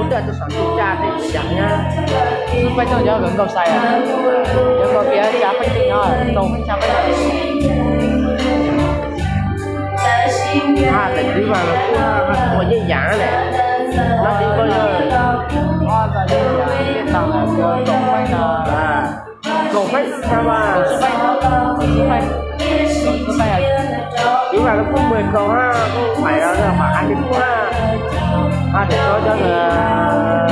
Ub, tus saum ntuj caj tej tus yam nyab. Xwb peb toj cov nkauj sai, cov nkauj tias xya peb tug nyob, rau peb xya peb. Ha, daim twv mas los kuj ua yeej yam ne. Los twv koj yog, kaum peb xwb mas, kaum peb, kaum peb, twv mas los kuj mười cầu ha, kuj phải là khoảng hai mươi phút ha. Ha, để cho cho người ha.